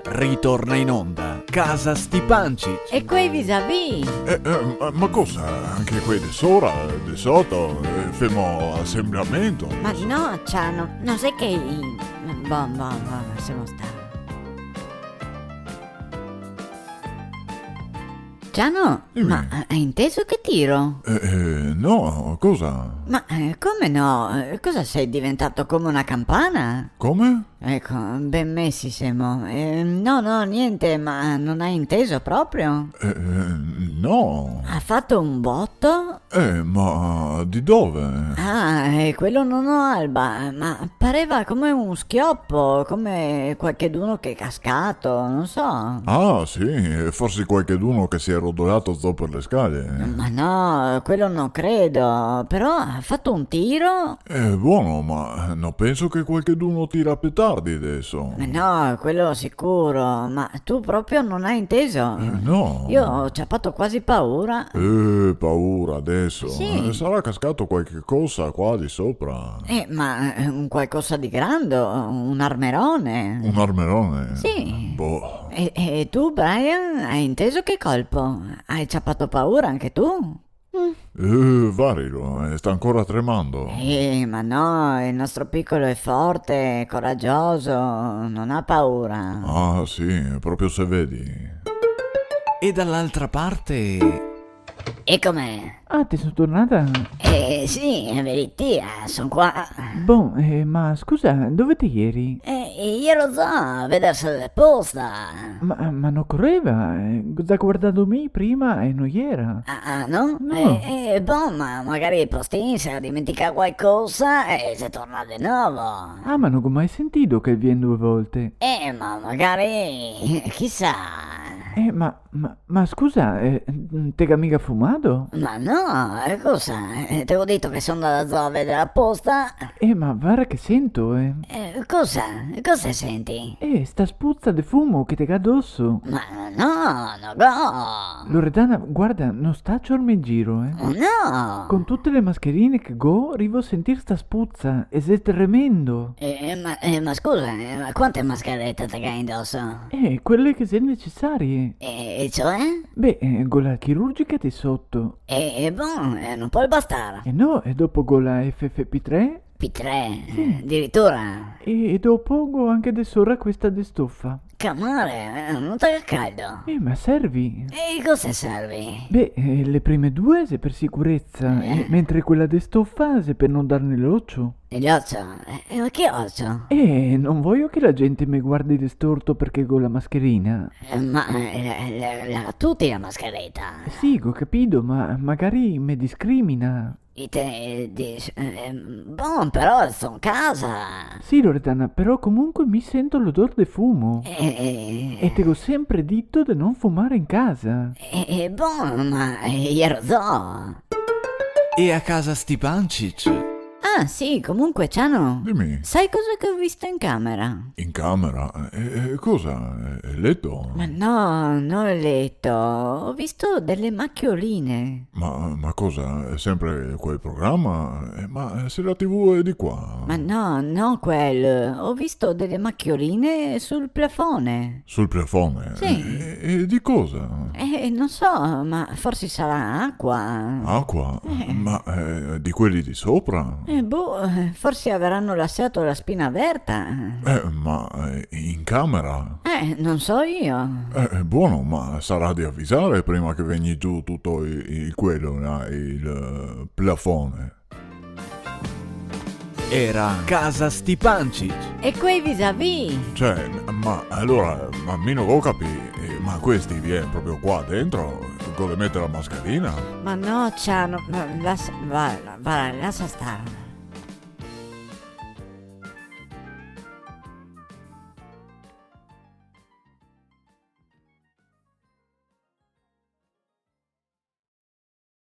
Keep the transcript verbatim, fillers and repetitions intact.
Ritorna in onda Casa Stipancich. E quei visavì? Eh, eh, ma, ma cosa? Anche quei de sora, de soto, eh, femo asembramento? Ma no, Ciano, no xe che i-, bon, bon, bon, lasemo star. Ciano, dime. Ma hai inteso che tiro? Eh, eh, no, cosa? Ma, eh, come no? Eh, cosa sei diventato come una campana? Come? Eco, ben mesi semo. Eh, no, no, niente, ma non hai inteso proprio? Eh, eh, no. Ha fatto un botto? Eh, ma di dove? Ah, eh, quello no, no, Alba, ma pareva come un schioppo, come qualcheduno che è cascato, non so. Ah, sì, forse qualcheduno che si è rotolato zo per le scale. Ma no, quello non credo, però ha fatto un tiro. Eh, buono, ma no penso che qualcheduno tira petardi adesso. Ma no, quello sicuro, ma tu proprio non hai inteso? Eh, no. Io ho ciapato quasi paura. Eh, paura adesso. Sì. Eh, sarà cascato qualche cosa qua di sopra. Eh, ma, eh, un qualcosa di grande, un armerone. Un armerone? Sì. Boh. E, e tu, Brian, hai inteso che colpo? Hai ciapato paura anche tu? Mm. Eh, varilo, eh, sta ancora tremando. Eh, ma no, il nostro piccolo è forte, è coraggioso, non ha paura. Ah, sì, proprio se vedi. E dall'altra parte? Ecome. Ah, te son tornada? Eh, sì, è verità, son qua. Bon, eh, ma scusa, dove te ieri? Eh, iero zo a veder se xe posta. Ma, ma no coreva, eh, go za guardà mi prima e no iera. Ah, ah, no? No. Eh, eh, bon, ma magari el postin se ga dimenticà qualcosa e xe tornà de novo. Ah, ma no go mai sentì che el vien due volte. Eh, ma magari, chisà. Eh, ma, ma, ma scusa, eh, te ga miga fumà? Ma no, eh, cosa? Eh, te go dito che son ndà zo a veder la posta. Eh, ma varda che sento, eh. Eh, cosa? Cosa senti? Eh, sta spuzza de fumo che te ga doso. Ma no, no go. Loredana, guarda, no sta ciorme in giro, eh. No. Con tute le mascherine che go, rivo a sentir sta spuzza, e xe tremendo. Eh, eh, ma, eh, ma scusa, eh, ma quante mascherete te ga indoso? Eh, quele che xe necesarie. Eh, e cioè? Beh, eh, go la chirurgica de soto. Eh, eh, bon, eh, no pol bastar. Eh no, e dopo go la F F P tre? P tre, sì, eh, adiritura. E, e dopo go anche de sora questa de stofa. Che male, eh, no te ga caldo? Eh, ma servi. E cosa servi? Beh, eh, le prime due xe per sicurezza, eh, mentre quela de stofa xe per no darne l'ocio. E l'ocio? Eh, eh, ma che ocio? Eh, no voio che la gente me guardi de storto perché go la mascherina. Eh, ma, eh, la, la, la, tuti la maschereta. Sì, go capì, ma magari me discrimina. E te dis-, eh, bon, però son casa. Sì, Loredana, però comunque mi sento l'odor de fumo. Eh, eh. E te go sempre dito de no fumar in casa. Eh, eh, bon, ma, eh, iero zo. E a casa Stipancich? Ah, sì, comunque, Ciano. Dime. Sai cosa che ho visto in camera? In camera? Eh, eh, cosa? Eh, el leto? Ma no, no il letto. Ho visto delle macchioline. Ma, ma cosa? Xe sempre quel programa? Eh, ma, eh, se la T V xe de qua. Ma no, no quel. Ho visto delle macchioline sul plafone. Sul plafone? Sì. E, e di cosa? Eh, non so, ma forse sarà acqua. Acqua? Eh. Ma, eh, di quelli di sopra? Eh, boh, eh, forse avranno lasciato la spina aperta. Eh, ma, eh, in camera? Eh, non so io. Eh, buono, ma sarà de avisar prima che vegni giù tuto il, il quelo là, il, eh, plafone. Era casa Stipancich. E quei visavì? Cioè, ma alora, ma mi no go capì, eh, ma questi vien proprio qua dentro? Go de meter la mascherina? Ma no, Ciano, ma lasa, va, va, lasa star.